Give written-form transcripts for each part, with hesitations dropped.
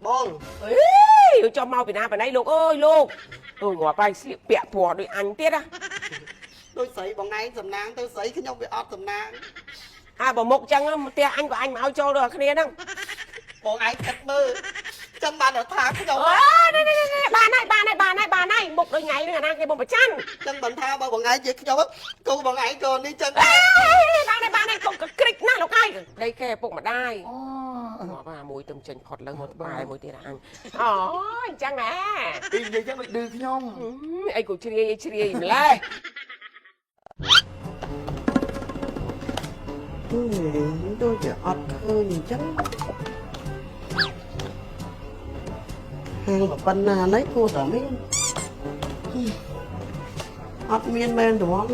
បង អេចុះមកពីណាបណៃលោកអើយលោកអើយងាប់ហើយស្លៀកពាក់ពណ៌ដូចអញទៀតណា ដូចស្រីបងឯងសំណាងទៅស្រីខ្ញុំវាអត់សំណាង អាបើមុខចឹងផ្ទះអញក៏អញមកឲ្យចូលដល់គ្នាហ្នឹង បងឯងគិតមើលចឹងបានថាខ្ញុំ អូនេះនេះនេះបានហើយបានហើយបានហើយបានហើយមុខដូចថ្ងៃហ្នឹងអាណាគេបំប្រច័ន ចឹងបានថាបើបងឯងជាខ្ញុំគូបងឯងក៏នេះចឹង អេបានហើយបានហើយកុំក្រិចណាស់លោកហើយដីគេឪពុកម្ដាយ អូ ងាប់អាមួយទៅចេញផុតឡើងមកក្បែរមួយទៀតអញអូអញ្ចឹងហ៎ អ៊ីនិយាយចឹងដូចឌឺខ្ញុំ អីក៏ជ្រាយជ្រាយម្លេះ ដូចជាអត់ឃើញអញ្ចឹងហាងប៉ុណ្ណានេះគួរតែមានអត់មានមែនត្មង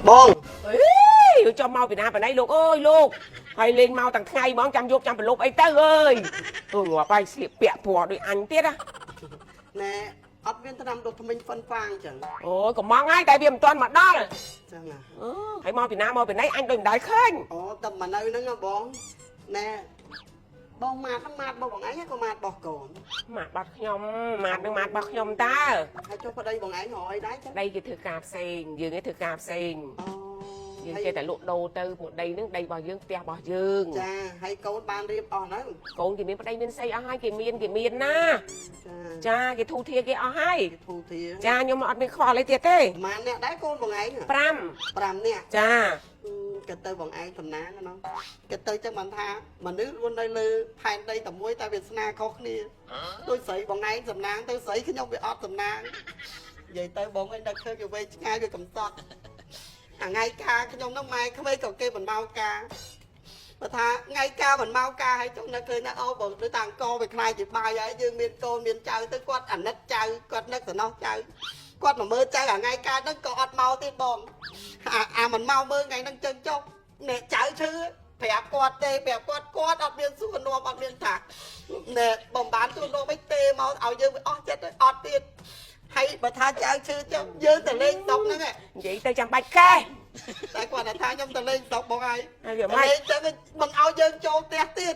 បង អេចុះមកពីណាបណៃលោកអើយលោកហើយលេងមកទាំងថ្ងៃហ្មងចាំយប់ចាំប្រលប់អីទៅអើយអើយងាប់ហើយស្លៀកពាក់ពណ៌ដូចអញទៀតណា ណែអត់មានថ្នាំដុសធ្មេញហ្វិនហ្វាងចឹង អូយកំងហើយតែវាមិនទាន់មកដល់ ចឹងណា អឺហើយមកពីណាមកពីណីអញដូចមិនដែលឃើញ អូតែមកនៅហ្នឹងណាបងណែបងម៉ាតហ្នឹងម៉ាតរបស់បងឯងក៏ម៉ាតរបស់កូន ម៉ាក់បាត់ខ្ញុំម៉ាត់នឹងម៉ាត់របស់ខ្ញុំតើ ហើយចុះប្តីបងឯងរកអីដែរចឹង ដីគេធ្វើការផ្សេងយើងឯងធ្វើការផ្សេង អូ យើងចេះតែលក់ដូរទៅពួកដីហ្នឹងដីរបស់យើងផ្ទះរបស់យើង ចាហើយកូនបានរៀបអស់ហ្នឹង កូនគេមានប្តីមានស្អីអស់ហើយគេមានគេមានណា ចា ចាគេធូធាគេអស់ហើយ គេធូធា ចាខ្ញុំអត់មានខ្វល់អីទៀតទេ ប្រហែលអ្នកដែរកូនបងឯង 5 5នាក់ ចា គិតទៅបងឯងតំណាងណាគិតទៅចឹងបានថាមនុស្សរស់នៅលើផែនដីតែមួយតែវាសនាខុសគ្នាដូចស្រីបងឯងសំណាងទៅស្រីខ្ញុំវាអត់សំណាងនិយាយទៅបងឯងនឹកឃើញវាវែងឆ្ងាយវាកំសត់អាថ្ងៃការខ្ញុំហ្នឹងម៉ែក្មេកក៏គេមិនមកការបើថាថ្ងៃការមិនមកការឲ្យចុះនៅឃើញថាអូបើដូចតាអង្គវាខ្លាយជាបាយហើយយើងមានកូនមានចៅទៅគាត់អាណិតចៅគាត់នឹកសំណោះចៅគាត់មកមើលចៅអាថ្ងៃការហ្នឹងក៏អត់មកទៀតបងអាអាមិនមកមើលថ្ងៃហ្នឹងចឹងចុះអ្នកចៅឈឺប្រាប់គាត់ទេប្រាប់គាត់គាត់អត់មានសួរនាំអត់មានថាអ្នកបំបានសួរនាំអីទេមកឲ្យយើងវាអស់ចិត្តអត់ទៀតហើយបើថាចៅឈឺចឹងយើងទៅលេងស្រុកហ្នឹង និយាយទៅចាំបាច់កែ តែគាត់ថាខ្ញុំទៅលេងស្រុកបងហើយ ហើយវាម៉េច លេងចឹងមិនឲ្យយើងចូលផ្ទះទៀត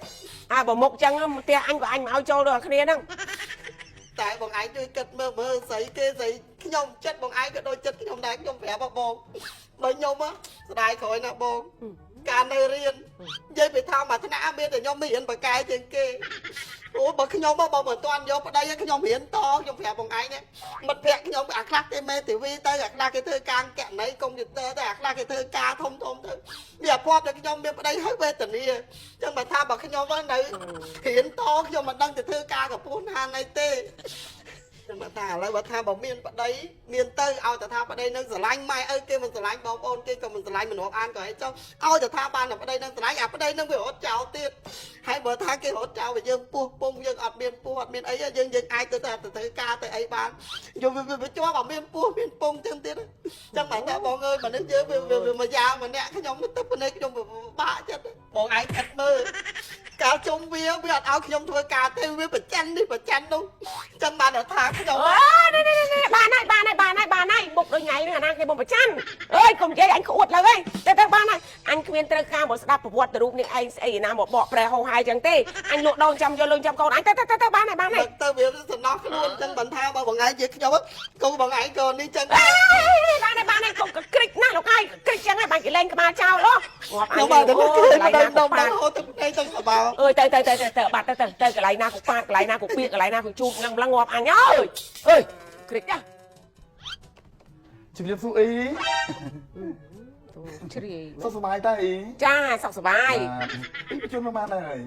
អាបើមុខចឹងផ្ទះអញក៏អញមកឲ្យចូលដល់គ្នាហ្នឹង តែបងឯងជួយគិតមើលមើលស្រីគេស្រីខ្ញុំចិត្តបងឯងក៏ដូចចិត្តខ្ញុំដែរខ្ញុំប្រាប់បងដូចខ្ញុំស្ដាយក្រោយណាបងការនៅរៀននិយាយពីថាមួយថ្នាក់មានតែខ្ញុំរៀនបកែជាងគេអូបើខ្ញុំបើមិនទាន់យកប្តីខ្ញុំរៀនតខ្ញុំប្រាប់បងឯងមិត្តភក្តិខ្ញុំអាខ្លះគេមេធាវីទៅអាខ្លះគេធ្វើការកណីកុំព្យូទ័រទៅអាខ្លះគេធ្វើការធំធំទៅវាអាភ័ព្វតែខ្ញុំមានប្តីហើយវេទនាចឹងបើថាបើខ្ញុំនៅរៀនតខ្ញុំមិនដឹងទៅធ្វើការកពស់ណាណីទេ ខ្ញុំថាឥឡូវបើថាបើមានប្តីមានទៅឲ្យតែថាប្តីនឹងស្រឡាញ់ម៉ែឪគេមិនស្រឡាញ់បងប្អូនគេក៏មិនស្រឡាញ់មនុស្សអានក៏ឲ្យចុះឲ្យតែថាបានតែប្តីនឹងស្រឡាញ់អាប្តីនឹងវារត់ចោលទៀតហើយបើថាគេរត់ចោលវាយើងពោះពងយើងអត់មានពោះអត់មានអីយើងយើងអាចទៅតែទៅធ្វើការទៅអីបានយកវាជាប់អត់មានពោះមានពងចឹងទៀតចឹងបានថាបងអើយមនុស្សយើងវាមួយយ៉ាងម្នាក់ខ្ញុំទៅភ្នែកខ្ញុំបាក់ចិត្តបងឯងគិតមើលកាលជុំវាវាអត់ឲ្យខ្ញុំធ្វើការទេវាប្រច័ននេះប្រច័ននោះចឹងបានថាខ្ញុំ អូនេះនេះនេះបានហើយបានហើយបានហើយបានហើយមុខដូចថ្ងៃហ្នឹងអាណាគេបំប្រច័នអើយកុំនិយាយអញក្អួតឡើយអើយទៅទៅបានហើយអញគ្មានត្រូវការមកស្ដាប់ប្រវត្តិរូបនេះឯងស្អីណាមកបកប្រែហោហាយចឹងទេអញលក់ដងចាំយកលុយចាំកូនអញទៅទៅទៅបានហើយបានហើយ ទៅវាសំណោះខ្លួនចឹងបានថាបើបងឯងជាខ្ញុំគូបងឯងក៏នេះចឹង អេបានហើយបានហើយកុំក្រិចណាស់លោកហើយក្រិចចឹងហើយបានគេលែងក្បាលចោលអូងាប់អញ ខ្ញុំបានទៅ អូ ឃើញ កន្លែង ដល់ ណាក៏ប៉ាត ដល់ហូតទៅភ្នែកទៅសបោ អើយទៅទៅទៅទៅបាត់ទៅទៅទៅកន្លែងណាក៏ប៉ាតកន្លែងណាក៏ពៀកកន្លែងណាក៏ជូតនឹងម្លឹងងាប់អញអើយអើយក្រិចណាស់ ជំរាបសួរអ៊ី ជ្រាយ សុខសប្បាយតើអ៊ី ចាសុខសប្បាយ បាទអ៊ីបញ្ជូនមកបានដែរហើយ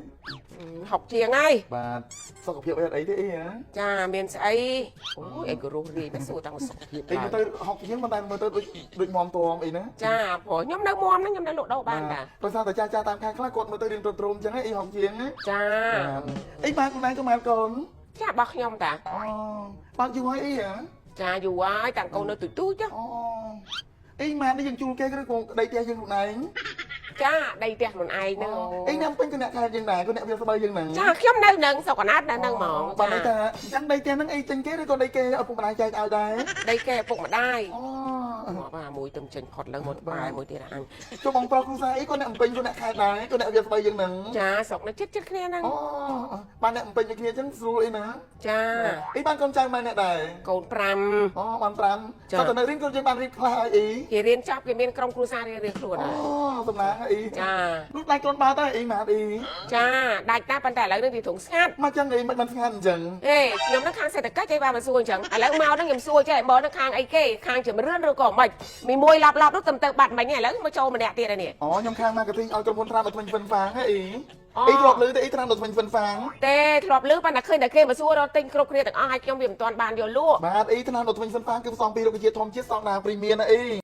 ហុកជាងហើយ បាទសុខភាពអីអត់អីទេអ៊ីហ៎ ចាមានស្អីអូយអីក៏រស់រាយមិនសួរតាំងសុខភាព អ៊ីមើលទៅហុកជាងប៉ុន្តែមើលទៅដូចដូចមមតមអីណា ចាព្រោះខ្ញុំនៅមមហ្នឹងខ្ញុំនៅលក់ដូរបានតា ដោយសារតែចាស់ចាស់តាមខែខ្លះគាត់មើលទៅរៀងទ្រុំៗអញ្ចឹងអ៊ីហុកជាងណា ចា បាទអ៊ីបានខ្លួនឯងក៏បានកូន ចារបស់ខ្ញុំតា អូបើកយូរហើយអ៊ីហ៎ ចាយូរហើយតាំងកូននៅទូទូច អូអ៊ីម៉ាននេះយើងជួលគេឬក៏ដីផ្ទះយើងខ្លួនឯង ចាដីផ្ទះខ្លួនឯងហ្នឹង អ៊ីណាំពេញក៏អ្នកខែយើងដែរក៏អ្នកវាស្បូវយើងហ្នឹង ចាខ្ញុំនៅនឹងស្រុកកណាត់នៅនឹងហ្មង បាទន័យថាអញ្ចឹងដីផ្ទះហ្នឹងអីចេញគេឬក៏ដីគេឪពុកម្ដាយចែកឲ្យដែរ ដីគេឪពុកម្ដាយ អូ ងាប់ អាមួយទៅចេញផុតឡើងមកបែមួយទៀតអញ ចុះបងប្រុសគ្រួសារអីគាត់អ្នកអំពេញគាត់អ្នកខេត្តដែរគាត់អ្នកវាស្បីយើងហ្នឹង ចាស្រុកនៅចិត្តចិត្តគ្នាហ្នឹង អូបានអ្នកអំពេញដូចគ្នាអញ្ចឹងស្រួលអីណា ចា អីបានកូនចៅម៉ែអ្នកដែរ កូន5 អូបាន5គាត់ទៅនៅរៀនគាត់យើងបានរៀបខ្លះហើយអី គេរៀនចប់គេមានក្រុមគ្រួសាររៀងៗខ្លួន អូ ហើយ សំណាងអី ចា នោះដៃកូនបើតើអីម៉ាត់អី ចាដាច់តាប៉ុន្តែឥឡូវនេះវាធុងស្ងាត់ មកចឹងអីមិនបានស្ងាត់អញ្ចឹង អេខ្ញុំនឹងខាងសេដ្ឋកិច្ចឯងបាទមកសួរអញ្ចឹងឥឡូវមកហ្នឹងខ្ញុំសួរចេះបើនឹងខាងអីគេខាងជំរឿនឬក៏មិនមីមួយឡប់ឡប់នោះទៅទៅបាត់មិញឥឡូវមកចូលម្នាក់ទៀតហើយនេះ អូខ្ញុំខាង marketing ឲ្យក្រុមហ៊ុនត្រាំដល់ថ្មិញហ្វិនហ្វាងហ៎អី អូ អីធ្លាប់ឮទេអីត្រាំដល់ថ្មិញហ្វិនហ្វាង ទេធ្លាប់ឮប៉ុន្តែឃើញតែគេមកសួររកទិញគ្រប់គ្នាទាំងអស់ហើយខ្ញុំវាមិនទាន់បានយកលក់ បាទអីត្រាំដល់ថ្មិញហ្វិនហ្វាងគឺផ្សំពីរុក្ខជាតិធម្មជាតិស្តង់ដារព្រីមៀមណាអី